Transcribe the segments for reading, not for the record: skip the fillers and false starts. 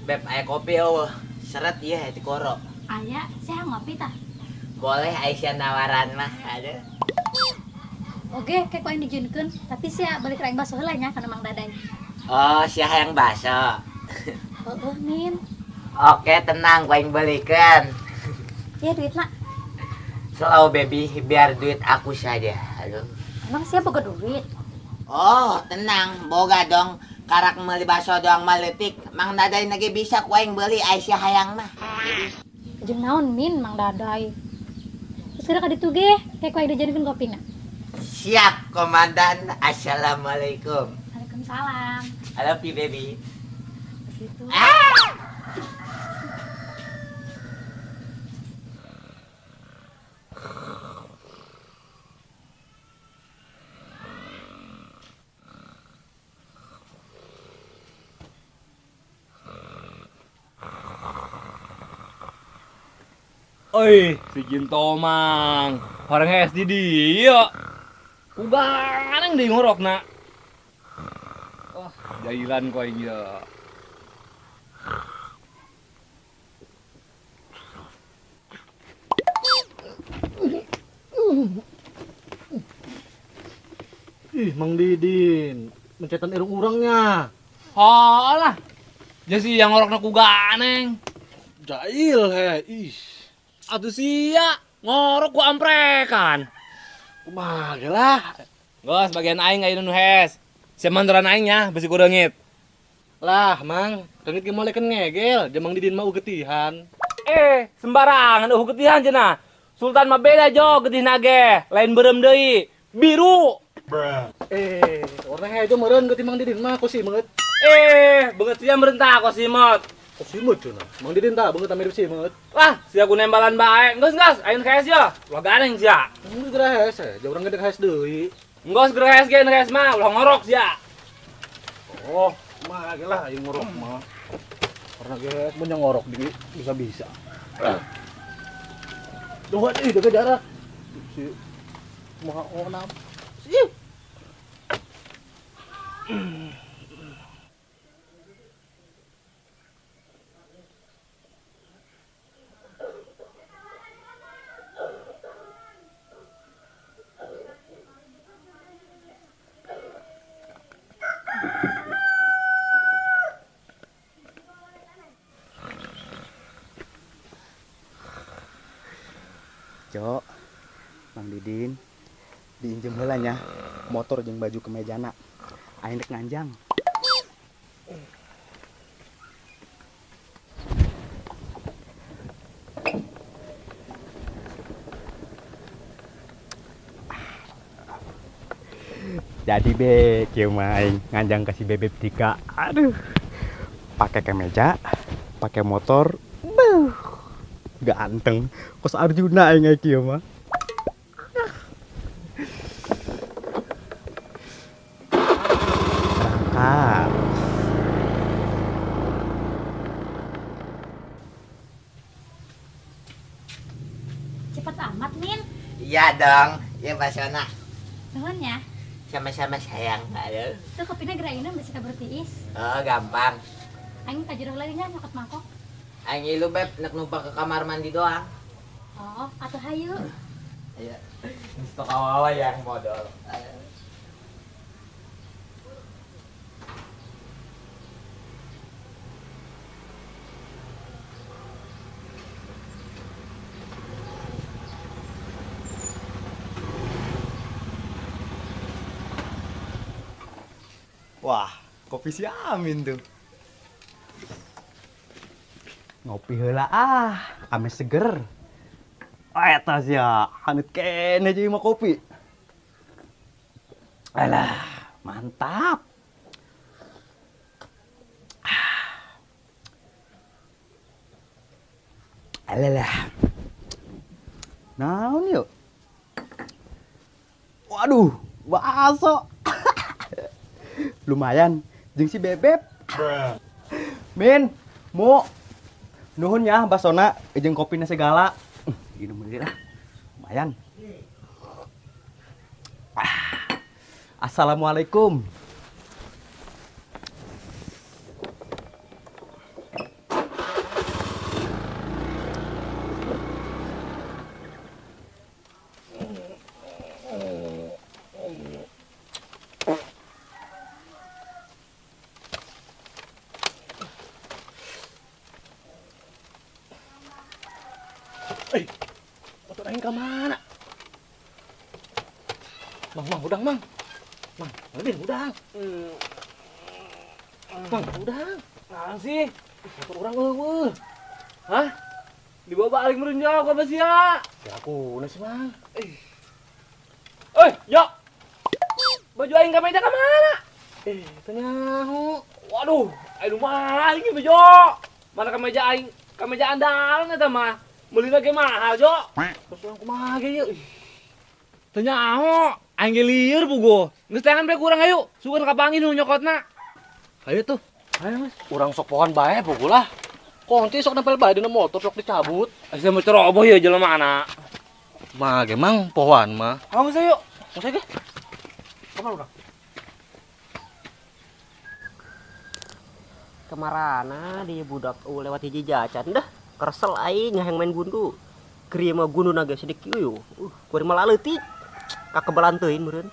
Beb, aya kopi eueuh. Seret ieu ti koro. Aya, saya ngopi tah. Boleh Aisyah nawaran mah, aduh. Oke, kayak ku aing dijieunkeun, tapi sia balik aing baso heula nya kana Mang Daday. Oh, sia hayang baso. Heeh, Min. Oke, tenang, ku aing belikeun. Ya duitna. Slow baby, biar duit aku saja. Aduh. Emang sia boga duit? Oh, tenang, boga dong. Karak meuli baso doang maletik. Mang Daday nage bisa ku aing beli Aisyah hayang mah. Jeung naon Min Mang Daday. Terus kira ka ditu ge, kayak ku aing dijieunkeun kopina. Siap, komandan. Assalamualaikum. Waalaikumsalam. I love you, baby. Begitu. Ah! Oi, si Jinto mang, orang SD dia. Kuganeng di ngorok nak. Wah, jailan kau ini ya. Ih, Mang Didin, mencetan irung urangnya. Alah, jadi yang ngorok nak kuganeng. Jail he, ih. Atuh sia, ngorok ku amprekan. Kumaha ge lah. Gos, bagian aing aya nu hes. Sia mandaran aing nya besi ku reungit. Lah, Mang, reungit ge molekeun ngegel, jeung Mang Didin mah ugetihan. Sembarangan eueuh getihan cenah. Sultan mah beda jo getih nage, lain beureum deui, biru. Warna hejo meureun getih Mang Didin mah ku simeut. Beungeut sia meureun tah ku simeut. Ku simeut cenah. Mang Didin tah beungeut mirip simeut. Wah, sia ku nembalan bae. Geus geus, ayeuna ka sia. Ulah ganeng sia. Geus geura hese, jauh urang gede hese deui. Geus geura hese ge hese mah ulah ngorok sia. Oh, mah ge lah aing ngorok mah. Karena ge mun ngorok di bisa-bisa. Duh, ih jaga jarak. Si maha onam. Ih. Cok, Mang Didin, diinjem heula nya motor jeung baju kemejana. Aing rek nganjang. Jadi be, kieu mah aing nganjang ka si Bebeb Tika. Aduh. Pakai kemeja, pakai motor. Beuh. Ganteng, kos Arjuna aing kieu mah. Berangkat. Cepat amat, Min. Iya dong, ya Basona. Nuhun ya. Sama-sama sayang, aduh. Tuh kopinya geraina masih kabur tiis. Oh, gampang. Aing kajero lagi nya nyokot mangkok. Aing ilu beb, nek numpang ke kamar mandi doang. Oh, atuh hayu. Ayo. Stok awal yang modal. Ayo. Wah, kopi si Amin tuh. Ngopi heula ah, ame seger. Eta sia, haneut keneh jeung mah kopi. Alah, mantap. Alah. Naon yuk? Waduh, bakso. Lumayan jeung si Bebeb. Min, mu nuhun ya basona jeung kopina segala. Minum deui lah. Lumayan. Assalamualaikum. Motor aing ka mana? Mang, mang, udang, mang. Mang, Mang udang. Mang, udang. Naon sih? Motor urang eueuh. Hah? Dibawa balik merunjok apa sih ya? Ya aku sih, Mang. Eh, yo. Baju aing ka meja ka mana? Teu nyaho. Waduh, aing mahal ini baju. Mana kemeja aing, kemeja andalan eta mah. Meulina ge mahal, Jo. Terus urang kumaha ge ieu? Teu nyaho, aing ge lieur puguh. Geus teangan bae kurang ayo. Sugan kapanggih nu nyokotna. Ayo tuh. Ayo, Mas. Urang sok pohan bae puguh lah. Kunci sok nempel bae dina motor sok dicabut. Asa mau ceroboh ya jelema mana. Mah ge mang pohan mah. Kamu saya yuk. Mau saya ge. Kamar urang. Kemarana dia budak lewat hiji jacan dah keresel aing hayang main gundu krieu mah gundu naga sedek kieu kuari mah leutik kakebalan teuing meureun.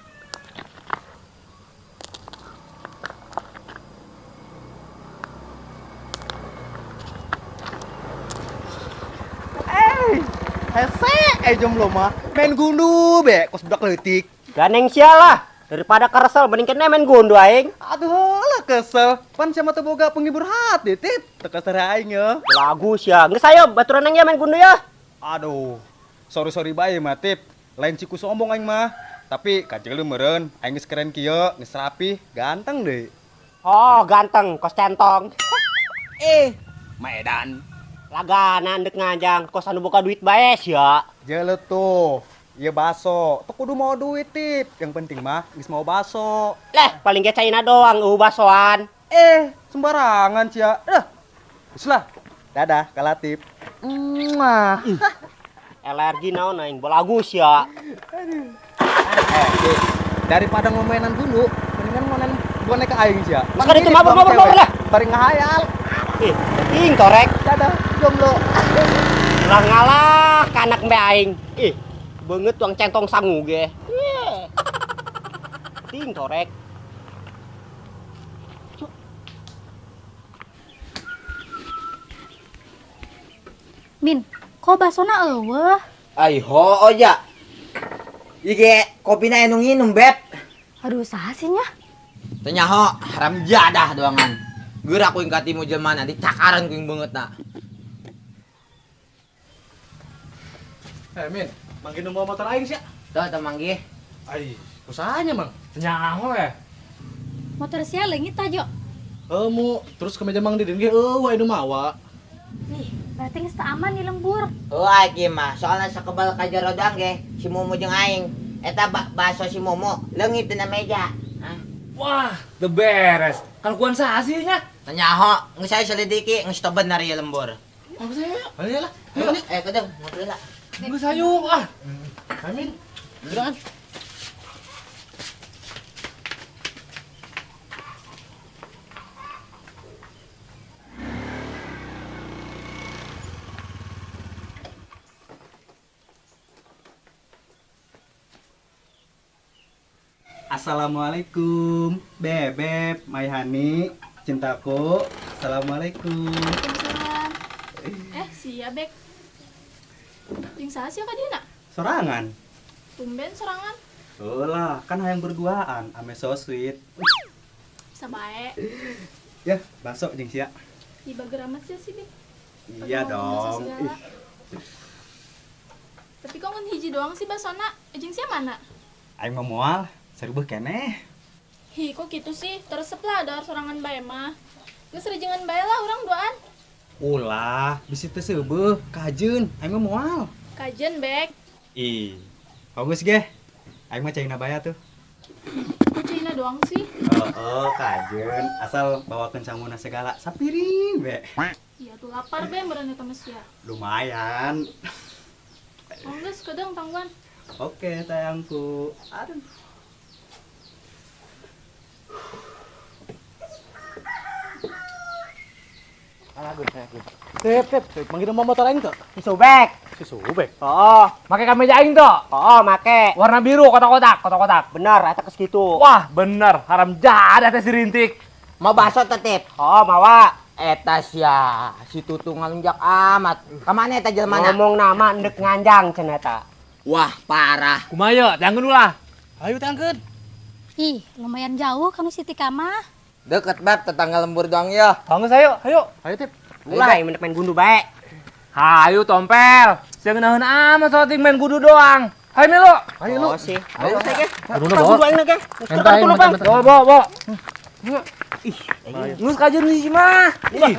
Hese jomblo mah main gundu be kos budak leutik. Ganeng sia lah daripada keresel mending kene main gundu aing. Aduh lah kesel pan sia mah teu boga penghibur hati tip teu kesel aing ya. Lagu sia geus ayo baturan ya main gundu ya. Aduh sorry bae mah tip lain ciku sombong aing mah tapi kajeuleu meureun aing geus keren kieu geus rapi ganteng deui. Oh ganteng kos centong. Maedan lagana ndek nganjang kos anu boga duit bae sia. Jeuleuh tuh. Iya baso, tuh kudu mau duit tip. Yang penting mah geus mau baso. Leh, paling ge caina doang eueuh basoan. Sembarangan sia. Dah. Geus lah. Dadah, kalatip. Muah. Alergi naon aing balagu sia. Aduh. Daripada ngomainan gundu, mendingan ngomain boneka aing sia. Maka itu mabur lah. Bari ngahayal. Ing torek. Dadah, jomblo. Ulah ngalah ka anak mbe aing. Ih. Banget tuang centong sangu ge. Ting torek. Min, kok basona eueuh? Ai ho oja. Ieu kopina anu nginum, Beb. Aduh, saha sih nya? Teu nyaho, haram jadah doangan. Geura kuing katimu jelema na dicakaran kuing beungeutna. Min, manggih nu mawa motor aing sia. Tuh, teu manggih. Ai, usahanya, Mang. Nyaho ya. Motor sia leungit ta, Jo? Heuh, mu, terus ke meja Mang Didin ge eueuh anu mawa. Ih, berarti geus teu aman di lembur. Heuh, ieu mah, soalna sakebal ka jero doang ge si Mumu jeung aing. Eta baso si Mumu leungit dina meja. Hah? Wah, teu beres. Kalakuan saha sih nya? Teu nyaho, geus aya selidiki geus teu bener ieu lembur. Apa saya? Ayo lah. Kedeng, ngopi lah. Geus ayo ah. Amin. Geuraan. Assalamualaikum, Bebeb, my honey, cintaku. Assalamualaikum. Waalaikumsalam. Sia Bek. Jeung saha sia ka dieu? Sorangan. Tumben sorangan. Lah, kan hayang berduaan, ame so sweet. Bisa bae. Ya, bakso jeung sia. Ih, bager amat sia sih, Bek. Iya dong. Tapi kok ngan hiji doang sih basona? Jeung sia mana? Aing mah moal, sareubeut keneh. Hi, kok gitu sih? Teresep lah dahar sorangan bae mah. Geus rejengan bae lah urang duaan. Ulah, bisi teu seubeuh, kajeun, aing mah moal. Kajeun, Bek. Ih, bagus ge. Aing mah caina bae tuh. Kok caina doang sih? Oh, kajeun, asal bawakeun sanguna segala sapiring be. Iya tuh lapar be meureun eta mah sia. Lumayan. Oh, geus kedeng tangguan. Oke, sayangku. Aduh. Tep, tep, manggil mau motor aing tuh. Si Subek. Si Subek. Oh, Make kameja aing tuh. oh, make. Warna biru kotak-kotak, kotak-kotak. Bener, eta geus kitu. Wah, bener, haram jadah teh si Rintik. Mau bakso tetep. Oh, mawa. Eta sia, si Tutu ngalunjak amat. Ka mana eta jelema? Ngomong nama ndek nganjang cenah eta. Wah, parah. Kumaha ye? Tangkeun ulah. Ayo tangkeun. Ih, lumayan jauh kamu si Tika mah. Deket beb, tetangga lembur doang ya. Tangkeun ayo, ayo. Ayo Tip. Ulah aing mendek main gundu bae. Hayu tompel. Sia ngeunaheun amat soting main gundu doang. Hayu milu. Ayo lu. Oh sih. Ayo teh ge. Gundu bawa. Gundu aing ge. Entai, Bang. Bawa, bawa, bawa. Ih, geus kajeun hiji mah. Ih.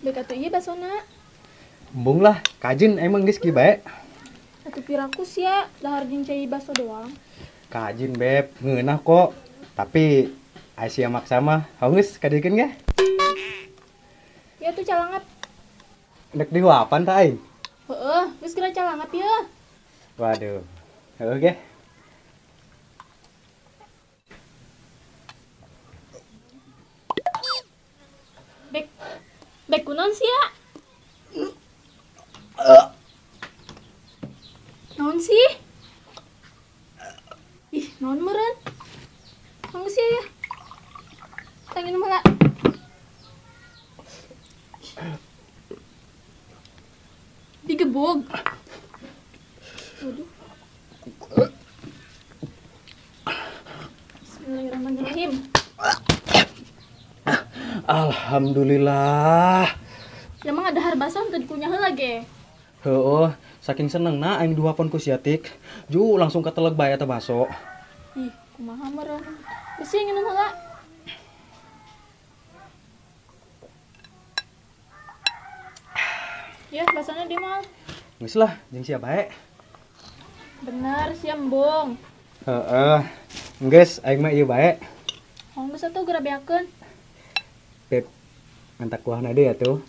Bek atuh ieu basona. Embung lah, kajin emang geus kieu bae. Atuh piraku sia dahar jeung cai baso doang. Kajin beb, ngeunah kok. Tapi Aisyah maksa mah, haus kadikeun ge? Ya tuh calangap. Ndek dihuapan ta aing? Heeh, geus geura calangap ya. Waduh. Heuh ge. Bek. Bek kunaon sia? Naon sih? Ih, naon meureun? Naon sih ya? Tangin heula. Digebog. Waduh. Bismillahirrahmanirrahim. Alhamdulillah. Ya emang ada baso teu dikunyah heula ge. Heueuh, saking senengna aing dihuapan ku sia Tik. Ju langsung kateleg bae eta baso. Ih, kumaha meureun. Geus sih nginum heula. Ya, basona dia mal. Geus lah, jeung sia bae. Bener, sia embung. Heeh. Geus aing mah ieu bae. Hong geus atuh geura beakeun. Beb, minta kuahna deui atuh.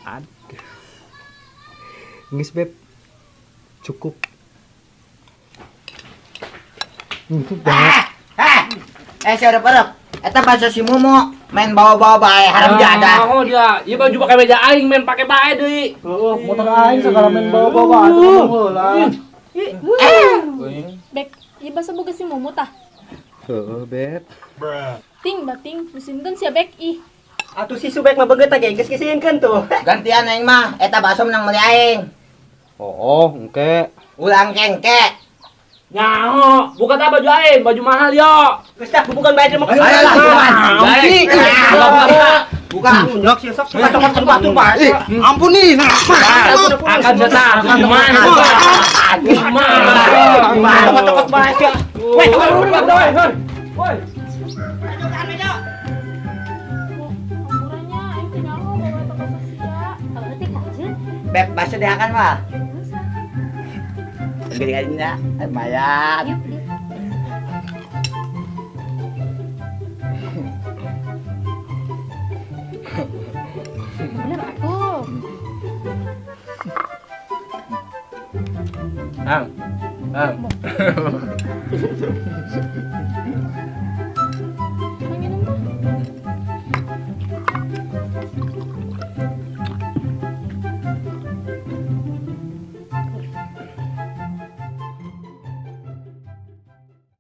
Aduh. Geus beb. Cukup. Cukup banget. Eh, si urep-urep. Eta baso si Mumu main bawa-bawa bae haram jadah. Oh dia, ieu baju pakai meja aing main pakai bae deui. Heeh, motor aing segala main bawa-bawa atuh ngomong heula. Bek, ieu baso boga si Mumu tah. Heeh, beb. Ting bating, musinten sia bek ih. Atuh si Subek mah beungeut ge geus ngisieunkeun tuh. Gantian aing mah, eta baso menang meuli aing. Oh, engke. Ulang kengke. Nyaho, buka tah baju aing, baju mahal yo. Geus tah bukan bae terima kasih. Ayo lah, buka. Buka. Nyok sih sok suka cokot batur bae. Ampun nih, nah. Akan jatah, gimana? Gimana? Cokot-cokot bae sia. Woi, woi, woi. Murahnya aing teh nyaho bawa eta baso sia. Kalau teh kajeun. Beb, baso dihakan mah. Gede aja, lumayan. Yuk, yuk. Bener atuh. Ang. Ang.